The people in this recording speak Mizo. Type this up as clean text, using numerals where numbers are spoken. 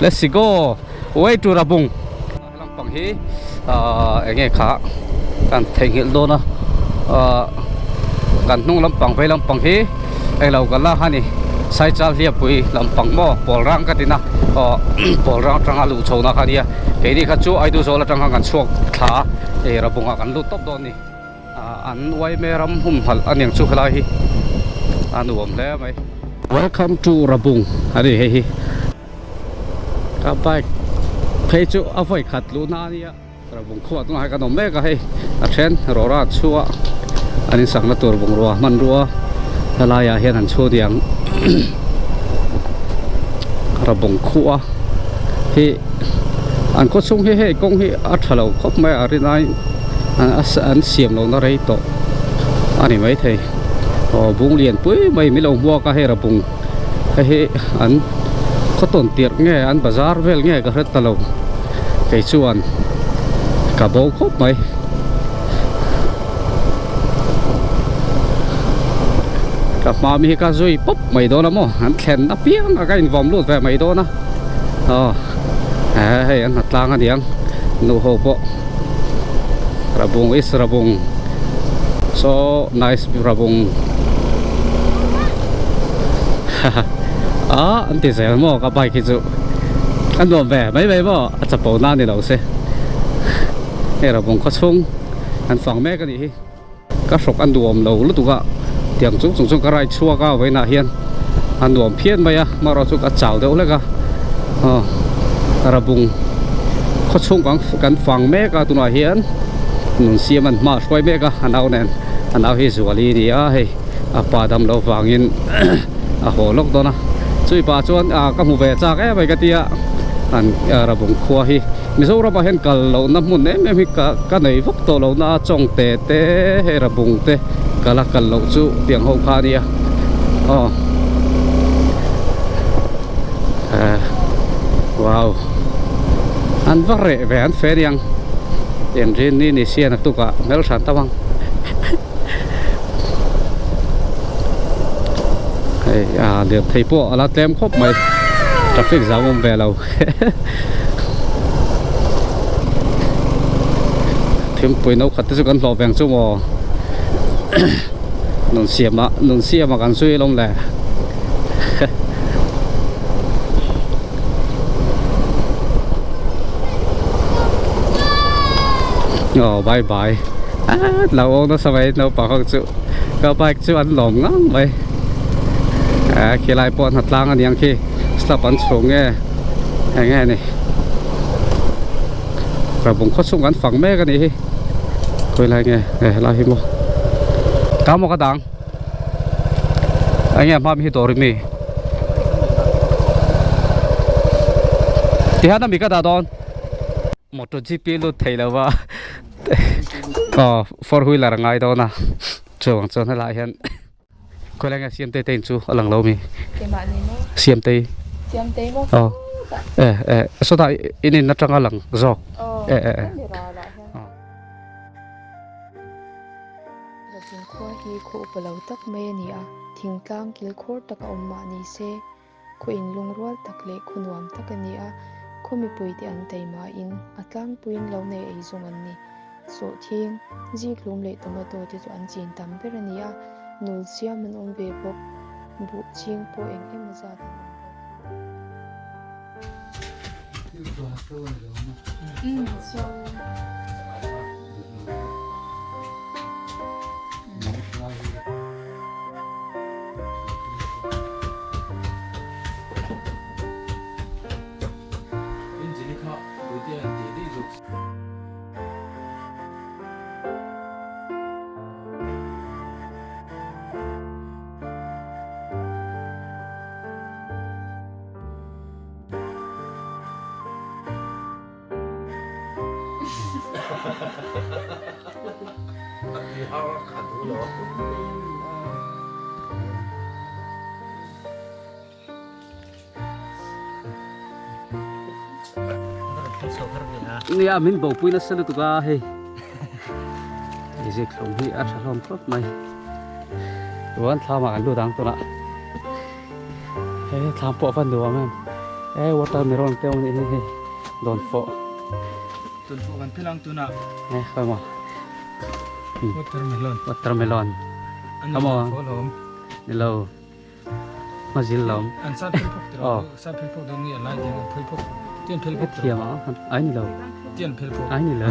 Let's go way to Rabung lampang hi ah enge kha kan theihnghilh dawn a ah kan hnung lampang vei lampang hi englo kan la kha ni Saichal hliapui lampang maw pawl rang ka tina aw pawl rang atanga luh chho na kha nia keini kha chu Aiduzawl atang khan kan chhuak thla a hei Rabungah kan lut tawp dawn a ni. An uaime ram humhalh a niang chu helai hi a nuam hle mai. Welcome to Rabung a ni hei hi. Ka bike phei chu a vawi khat luhna a nia. Rabung khuah tunah hian kan awm mek a hei a then rawra chhuah an insakna tur bungrua hmanrua helaiah hian an chhu niang Rabung khuah hi an khawchhung hi hei kawng hi a tha lo khawp mai a rinai. An siam lohna rei tawh a ni maithei aw bung lian pui mai min lo hmuak a hei rabung hei hi an khaw tawn tirh nge an bazar vel nge ka hre ta lo kei chuan ka bo khawp mai. Ka hma mi hi ka zui pawp mai dawn a maw an thlen apiang a ka invawm lut ve mai dawn a aw hei an hnatlang a niang nu ho pawh. Rabung is Rabung so nice Rabung ah an ti zel maw ka bike hi chu a nuam ve mai mai maw a chapo na ni lo se hei Rabung khaw chhung an fang mek a nih hi ka hrawk a nuam lo lutuk a tiang chung chung chuan ka ride chhuak a vawiinah hian a nuam phian mai a amaherawh chu ka chau deuh hlek a aw rabung khaw chhung kan kan fang mek a tunah hian nun siam an hma hruai mek a a nau nen a nau hi zuali a ni a hei a pa dam loh vangin a haw lawk dawn a chumi pah chuan ah ka hmu ve chak em mai ka tia an rabung khua hi. Mizoram ah hian kal lohna hmun em em hi ka ka nei vak tawh lo na a chawngte te hei rabung te kal a kal loh chu tiang ho kha a nia aw eh wow an va reh ve an fe aniang engrin ni ni sian a tukah hmel hran tam ang hei a lirthei pawh a la tlem khawp mai traffic zam awm ve lo. Thingpui no khat te chu kan hlawh veng chu maw nun siamah nun siamah kan zui alawm le aw bye bye ah lo awm nasa mai naupang ho chu ka bike chu an lawm ngang mai ah khilai pawh hnatlang aniang khi. Slap an chhung nge eng nge ni rabung khaw chhung an fang mek a nih hi khawi lai nge e helai hi maw ta maw ka dang eng nge hma mi hi dawr mi tihian ami ka dah dawn motor gp lut thei lo va aw four wheeler a ngai dawn a chuang chuan helaiah hian. Khawi lai nge Siamtei te in chu a lang lo mi? Keimah ni maw? Siamtei. Siamtei maw? Aw. E e sawtah in in atanga lang zawk. Aw. E e e. Hemi ralah hian. Aw. Rawpin khua hi khaw upa lo tak mai a ni a, thingtlang kilkhawr tak a awm mah ni se, khaw inlungrual tak leh khaw nuam tak a ni a, khaw mipuite an taimahin a tlangpuiin lo nei eizawng an ni. Sawhthing, zikhlum leh tomato te chu an chin tam ber a ni a, nul siam an awm ve bawk. Buh ching pawh eng emaw zat an awm bawk. Nia min bopui nasa lutuk a hei zik hlawm hi a tha hlawm khawp mai chuan thlam ah kan lut ang tunah he thlam pawh a va nuam em. E watermelon te awm a nih hi hei dawnfawh. Dawnfawh kan phel ang tunah. E khawi maw. Watermelon. Watermelon. An dawnfawh alawm. Ni lo. Hmazil lawm. An sa phel phawk tiraw. Sa phel phawk dawn nge a lai tiang an phel phawk. Tian phel phawk tiraw. Thiam a ai ni lo. Tian phel phawk. Ai ni lo.